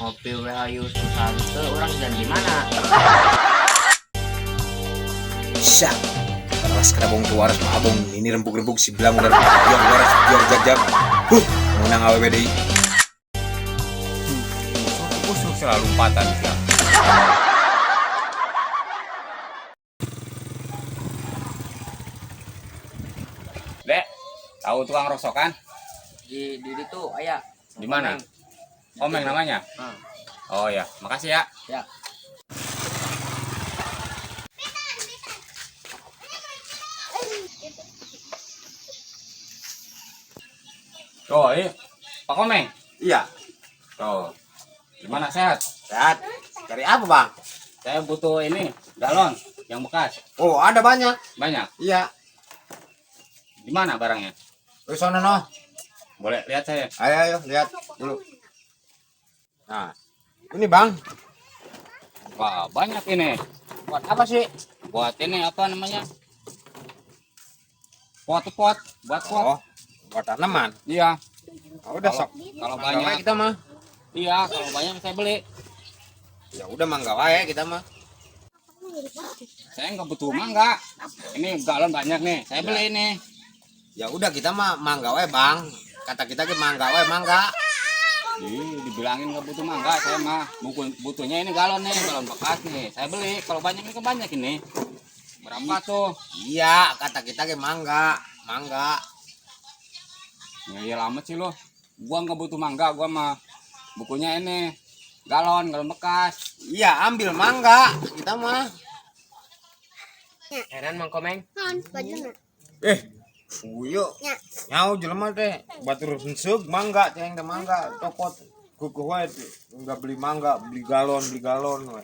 Ngopi we hayu susah teu urang jalan di mana? Syah. Waras kerabong tu waras mah abong ini rembug-rembug si belang udah biar waras biar jag-jag. Huh, menang awewe deui. Busuk selalu lompatan sia. Dek, tahu tukang rosokan? Di ditu aya. Di mana? Komeng namanya? Ah. Oh ya, makasih ya. Ya. Oh, iya. Pak Komeng. Iya, Tuh. Gimana sehat? sehat. Cari apa, Bang? Saya butuh ini galon yang bekas. Oh, ada banyak. Banyak. Iya. Di mana barangnya? Ke sono noh. Boleh lihat saya. Ayo ayo lihat dulu. Nah, ini Bang. Wah, banyak ini. Buat apa sih? Buat ini apa namanya? Pot-pot, buat pot. Oh, buat tanaman. Iya. Oh, udah sok. Kalau Mangga wae banyak, kita mah. iya, kalau banyak saya beli. Ya udah mangga wae kita mah. Saya nggak butuh mangga. Ini galon banyak nih. Saya beli ini. Ya udah kita mah mangga wae, Bang. Kata kita ke mangga wae, mangga. Ih, dibilangin nggak butuh mangga, saya mah butuhnya ini galon nih, galon bekas nih. Saya beli. Kalau banyak ini kan banyak ini. Berapa tuh? Iya, kata kita ke mangga, mangga. Ya, lama sih lo. Gua nggak butuh mangga, gua mah bukunya ini galon, galon bekas. Iya, ambil mangga kita mah. Heran Mang Komeng. Eh, uyo. Nyau jelema teh, batur henseug mangga ceng teh mangga cokot kukuh wae teh. Enggak beli mangga, beli galon we.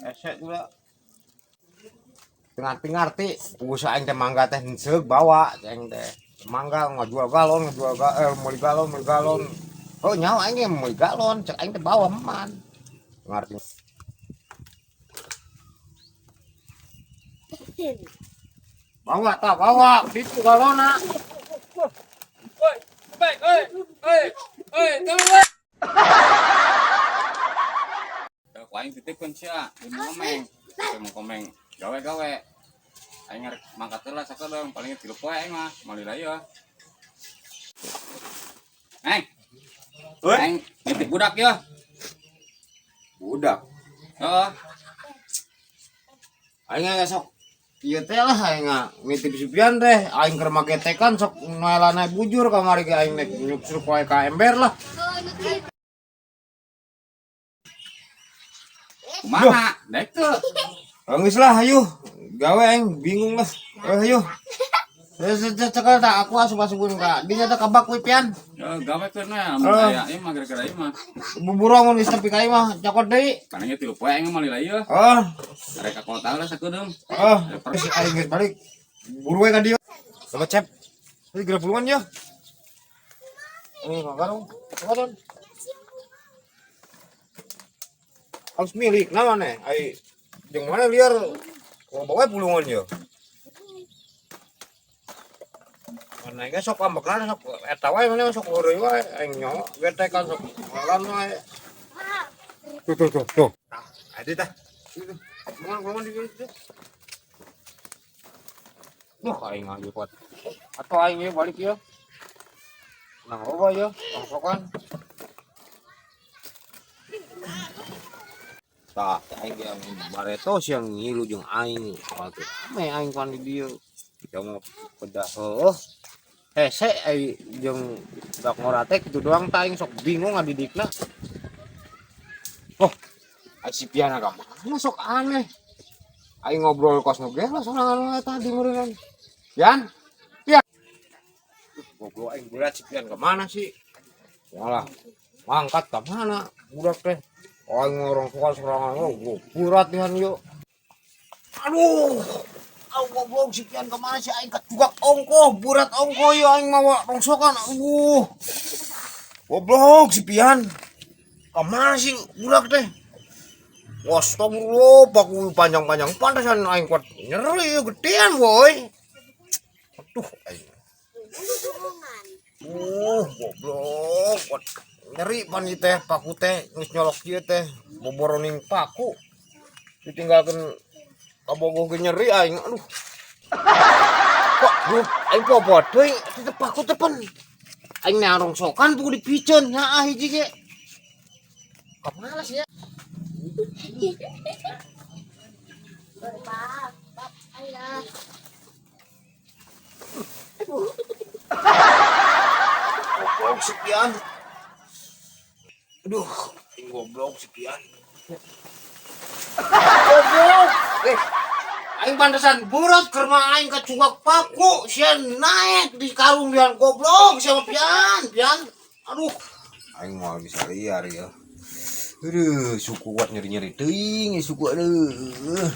Esek tuh. Tengah-tengah usaha aing teh mangga teh henseug bawa ceng teh. Mangga ngajual galon, ngajual meuli galon, meuli galon. Oh, nyawa aing ge meuli galon, cek aing teh bawa eman. Ngarti. Bawa tak bawa, itu galona. Woi, baik, oi, oi, oi, tolong woi. Ku aing titipkeun sia, di Komeng. Di Komeng, gawe-gawe. Aing ngarek mangkat heula sakedeung, paling 3 poe aing mah, meuli lah ieu. Neng. Oi. Aing nitip budak ya. Budak. Heeh. Aing ge sok ieu teh lah aing ngitip supian teh, aing keur make tekan sok noelana bujur kamari ge aing nek nyupsruk wae ka ember lah. Kumaha? Daek teu. Geus lah ayo. Gawe aing bingung lah. Ayo. Cekal tak aku asup-asupun ka. Dinya teh kabak we pian. Ya gawe keur na, mun Oh. aya ieu mah gara-gara ieu mah. Buburu mun geus tepi ka ieu mah cokot deui. Palingnya 3 poe aing mah meuli lah ieu. Oh, Arek ka kota lah sakedeung. oh, geus aing geus balik. Buru we ka dieu. Coba cep. Ini geura pulungan ya. Eh, magarung. Coba harus milik nah mana ai jeung mana liar kalau bawa pulungan ya mana ge sok ambekna sok eta wae mana sok heureuy wae aing nyo getekan sok ngalan wae tuh tuh tuh tuh tah ade tah pulungan pulungan di dieu. Duh, aing aja kuat. Atau aing ieu balik ieu. Nang loba ieu, tongsokan. Tah, aing ge bareto siang ngilu jeung aing. Atuh, ame aing pan di dieu. Jeung pedah heueuh. Hese ai jeung dak ngora teh kitu doang tah aing sok bingung ngadidikna. Oh, ai si Piana ka mana sok aneh. Aing ngobrol kos nu ge lah sorangan wae tadi meureunnan. Pian? Pian. Goblok aing berat si Pian ka mana sih? Walah, mangkat ka mana budak teh. Aing ngorong soal sorangan oh, berat nihan yuk. Aduh, aduh goblok si Pian ka mana sih aing kacugak ongkoh, berat ongkoh yuk aing mawa rongsokan. Aduh. Goblok si Pian. Ka mana sih budak teh? Astagfirullah, paku panjang-panjang pantasan aing kuat nyeri gedean boy. Aduh aing. Goblok kuat Nyeri pan ieu teh paku teh geus nyolok ieu teh boboroning paku. Ditinggalkeun kabogoh ge nyeri aing aduh. Kok duh aing popo teuing teu paku teh pan. Aing neang rongsokan pugu dipiceun nyaah hiji ge. Kumaha sih ya? Goblok sekian. Aduh, aing goblok sekian. Goblok. Aing pantesan burot keur mah aing kacugak paku, sia naik di karung dian goblok sia mah pian, pian. Aduh, aing moal bisa liar ya. Aduh, suku kuat nyeri-nyeri teuing suku aduh.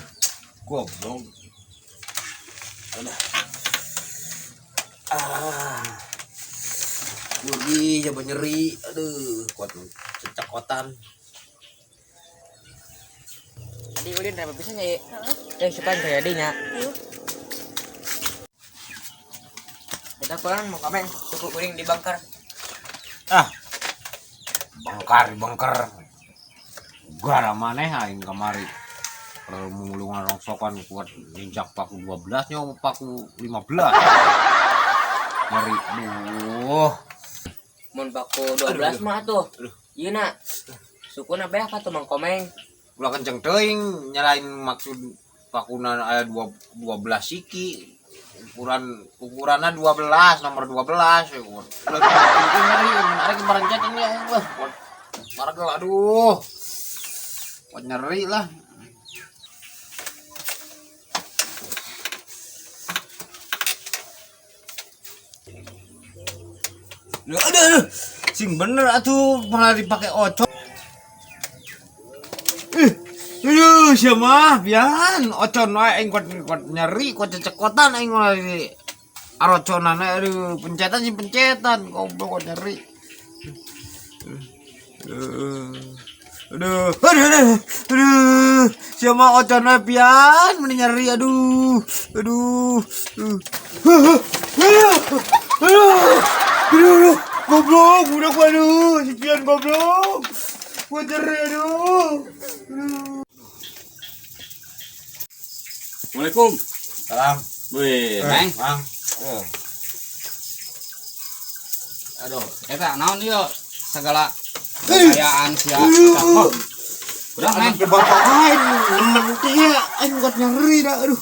Goblok. Aduh. Ah. Pergi coba nyeri, aduh, kuat cecokotan. Tadi ulin rame pisan nya, ye. Sukan kayak dinya. Kita kurang mau kameng, cukup kuring di bangkar. Ah. Bangkar, bangkar. Gara maneh aing kamari. Mulungan rongsokan kuat ninjak paku 12 nya paku 15. Nyeri, aduh. Mun paku 12 mah atuh. Ieu na. Sukuna beak atuh Mang Komeng. Ulah kenceng teuing nyalain maksud pakuna aya 12 siki. Ukuranna 12, nomor 12 ya. Ulah itu nyeri, menarik merencet ini ya Allah. Maragel aduh. Kuat nyeri lah. Aduh, aduh, sing bener atuh malah dipakai ocon. Aduh, sia mah pian ocon wae aing kuat nyeri, kuat cecekotan aing malah di aroconan aduh, pencetan sih pencetan, goblok kuat nyeri. Aduh, aduh, aduh, aduh, sia mah ocon wae pian mending nyeri aduh, aduh, aduh, aduh, aduh. Aduh, aduh, goblok, budak aduh, si pian goblok. Gua nyeri aduh. Aduh. Assalamualaikum. Salam. Wih, Neng. Mang. Aduh, eta naon ieu segala kekayaan sia. Udah, Neng. Bapak aing nemen teh aing kuat nyeri dah aduh.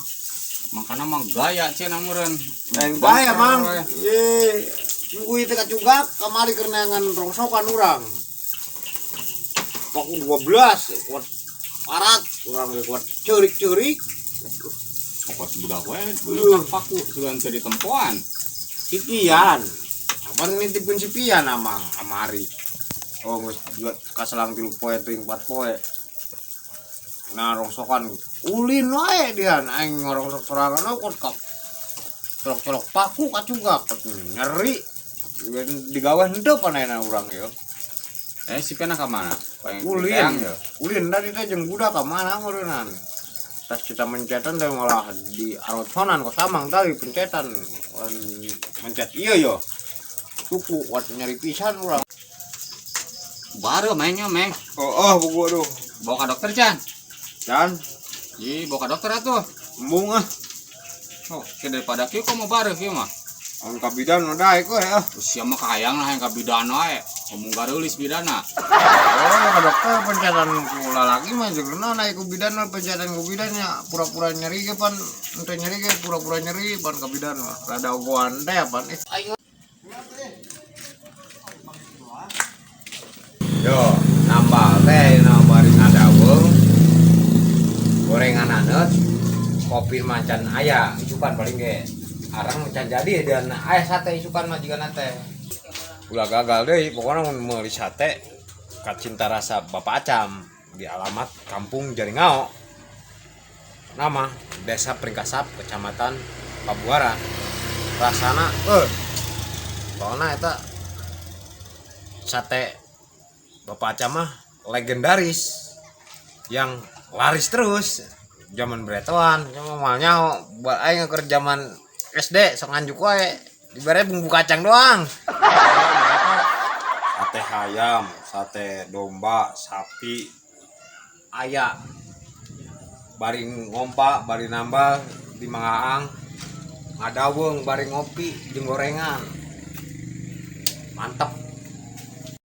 Makana mah gaya cenah meureun. Aing gaya, Mang. Ye. Minggu itu kacugak kamari keur neangan rongsokan urang. Paku 12 kuat parat urang ge kuat ceurik-ceurik. Pokok budak we, budak paku sugan teu ditempoan. Si Pian. Kapan nitipkeun si Pian amang kamari. Oh geus dua kaselang 3 poe teuing 4 poe. Nah rongsokan ulin wae dian aing ngorongsok sorangan kuat kap. Colok-colok paku kacugak nyeri. Digawe henteu panena urang yo. Si Pian ka mana? Ulin. Ulin tadi teh jeung budak ka mana meureunnan. Tas kita mencetan teh malah di aroconan kok samang tadi pencetan. Mencet ieu yo. Suku kuat nyeri pisan urang. Baru mainnya, Meng. Oh, buku aduh. Bawa ka dokter, Chan. Chan. Ih, bawa ka dokter atuh. Embung ah. Oh, ke daripada kieu kok mau bareuh kieu mah. Ang kabidan udah iku ya. Sia mah kahayang lah yang kabidan wae. Ngomong gareulis bidana. Oh, ka dokter pencetan ku lalaki mah jeung naik ku bidan mah pencetan ku bidan nya pura-pura nyeri ge pan henteu nyeri ge pura-pura nyeri pan ka bidan mah. Rada ogoan teh pan. Yo, nambal teh bari ngadaweng. Gorengan aneut, kopi macan aya isukan paling ge. Arang can jadi dan aya sate isukan mah jigana teh. Ulah gagal deui pokona mun meuli sate ka Cinta Rasa Bapak Acam di alamat Kampung Jaringao. Nama Desa Pringkasap, Kecamatan Pabuaran. Rasana pokona eta sate Bapak Acam mah legendaris yang laris terus zaman beretoan cuma moal nyaho buat aing keur zaman SD sok nganjuk wae dibere bumbu kacang doang. Sate Hayam, sate domba, sapi aya. Bari ngompa, bari nambal di Mangaang, ngadaweung bari ngopi jeung gorengan. Mantep.